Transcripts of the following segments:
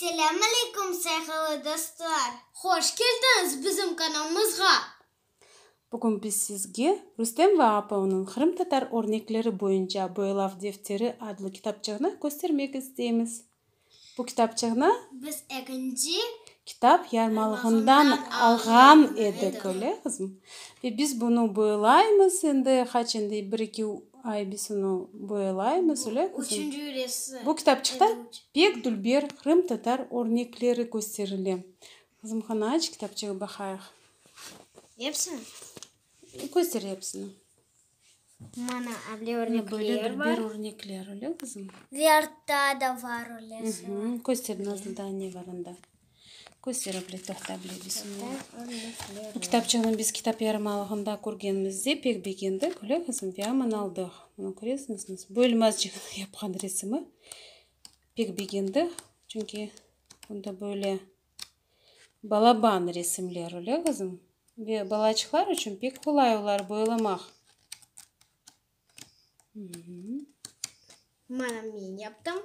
Selâm aleyküm, sayğılı dostlar! Hoş keldiñiz bizim kanalımızğa! Bugün biz sizge Rustem Vaapovnıñ Qırımtatar örnekleri boyunca boyalav defteri adlı kitapçığını köstermek isteymiz. Bu kitapçığını Biz ekinci kitap yarmalığından alğan edik, öyle, qızım? Ve biz bunı boyalaymız endi, qaç endi, bir-eki ay biz onı boyalaymız, öyle, qızım? Üçünci resim. Bu kitapçıqta pek dülber qırımtatar örnekleri kösterile. Qızım, qana, aç kitapçığı, baqayıq. Epsini? Köster epsini. Mana, able Böyle örnekler dülber bar. örnekler, öyle, qızım? Ve artta da var öylesi. Köster, Nazlı, daa ne bar anda? Köster, able, toqta, able, biz Bu kitapçığını biz kitap yarmalığında körgenimizde pek begendik, öyle, qızım? Ve aman aldıq. Mına, köresiñiz, nasıl? Bu Elmazçıqnıñ yapqan resimi. Pek begendik, çünki bunda böyle balaban resimler, öyle, qızım? Ve balaçıqlar içün pek qolay olar boyalamaq. Mana men yaptım.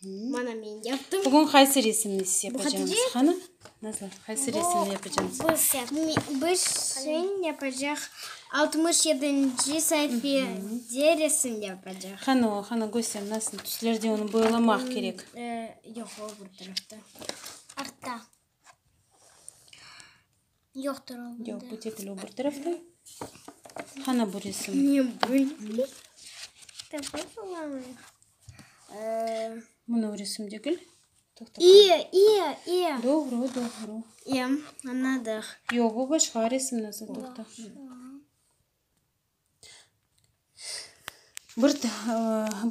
Mana men yaptım. Bugün qaysı resimni siz yapacağıñız? Hatice? Qani, Nazlı, qaysı resimni yapacağıñız? Biz şimdi yapacaq altmış yedinci sayfede resim yapacaq. Qani o, qani köster, nasıl tüslerde onı boyalamaq kerek? Yoq, o bir tarafta. Artta. Yoqtır o bunda. Yoq, bu degil, o bir tarafta. Qana bu resim? Ne bileyim. Tapıp olamayıq. Mına o resim degil. Toqta. İ, i, i. Doğru, doğru. İ, añladıq. Yoq, bu başqa resim, Nazlı, toqta. Bir,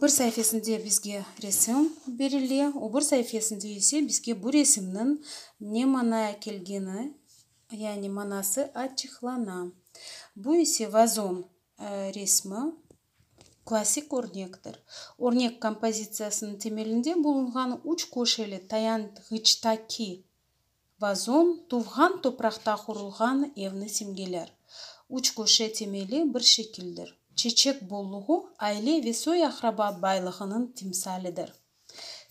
bir saifesinde bizge resim berile, o bir saifesinde ise bizge bu resimniñ ne manaya kelgeni, yani manası açıqlana. Bu ise vazon resmi, klassik örnektir. Örnek kompozitsiyasınıñ temelinde bulunğan üç köşeli tayanğıçtaki Vazon, tuvğan topraqta qurulğan evni simgeler. Üç köşe temeli bir şekildir. Çeçek bolluğı aile ve soy-aqraba baylığınıñ timsalidir.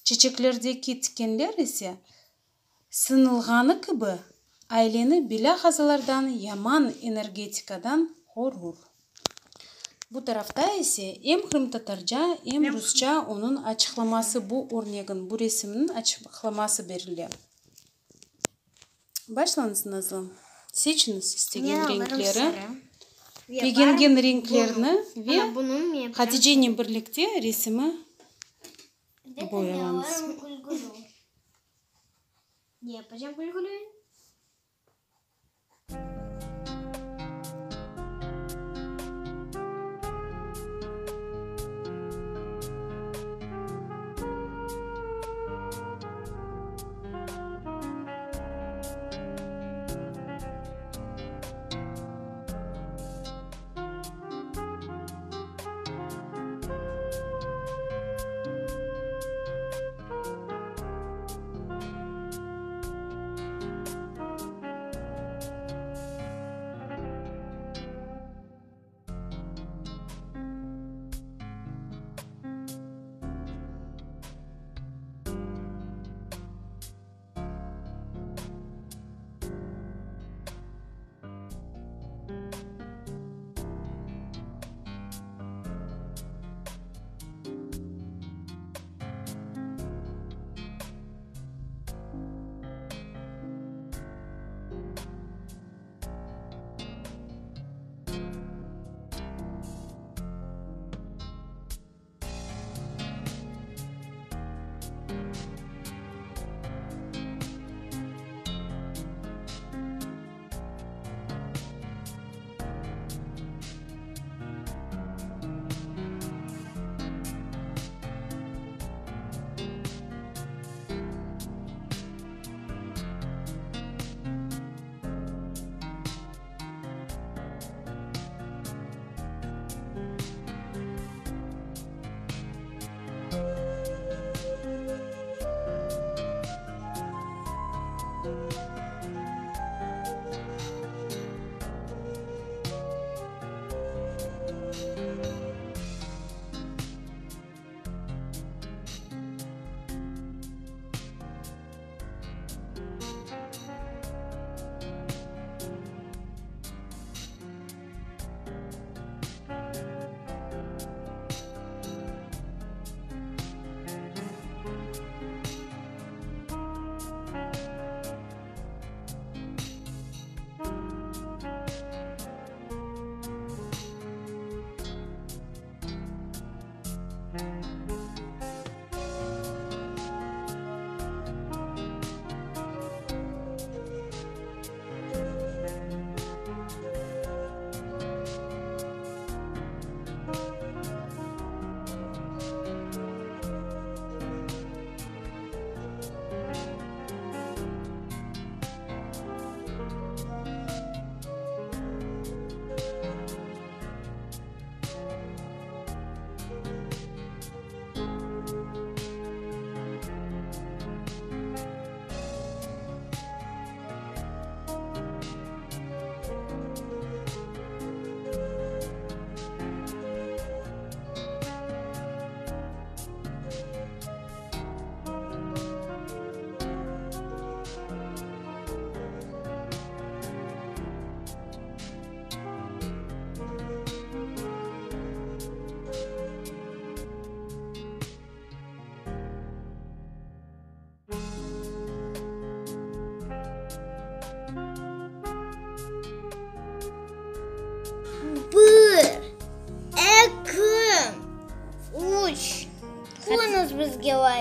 Çeçeklerdeki tikenler ise, sınılğanı kibi, aileni belâ-qazalardan, yaman energetikadan qorur. Bu tarafta ise em qırımtatarca, em rusça onıñ açıqlaması, bu örnegin, bu resimniñ açıqlaması berile. Başlañız, Nazlı. Seçiñiz istegen renkleri, begengen renklerni ve Haticenen birlikte resimi boyalañız.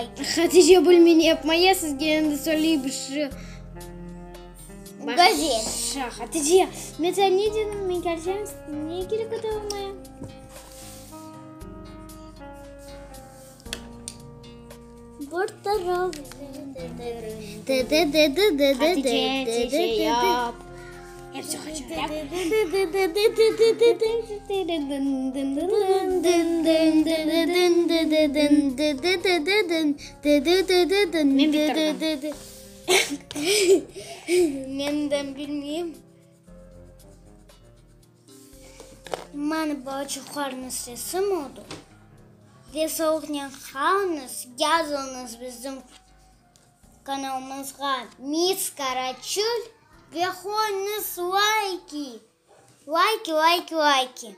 layki. Hatice bilmey ne yapmaya, sizge endi söyley bir şey. Gazet. Hatice, men saña ne dedim, men kelsem, ne kerek edi almaya? Bir taraf. Hatice, teze yap. Men bitirdim. Men de bilmeyim. Mana balaçıqlarnıñ sesi oldu. Ve soğuqnen qalıñız, yazıñız bizim kanalımızğa Miss Karaçöl ve qoyuñız layki. Layki, layki, layki.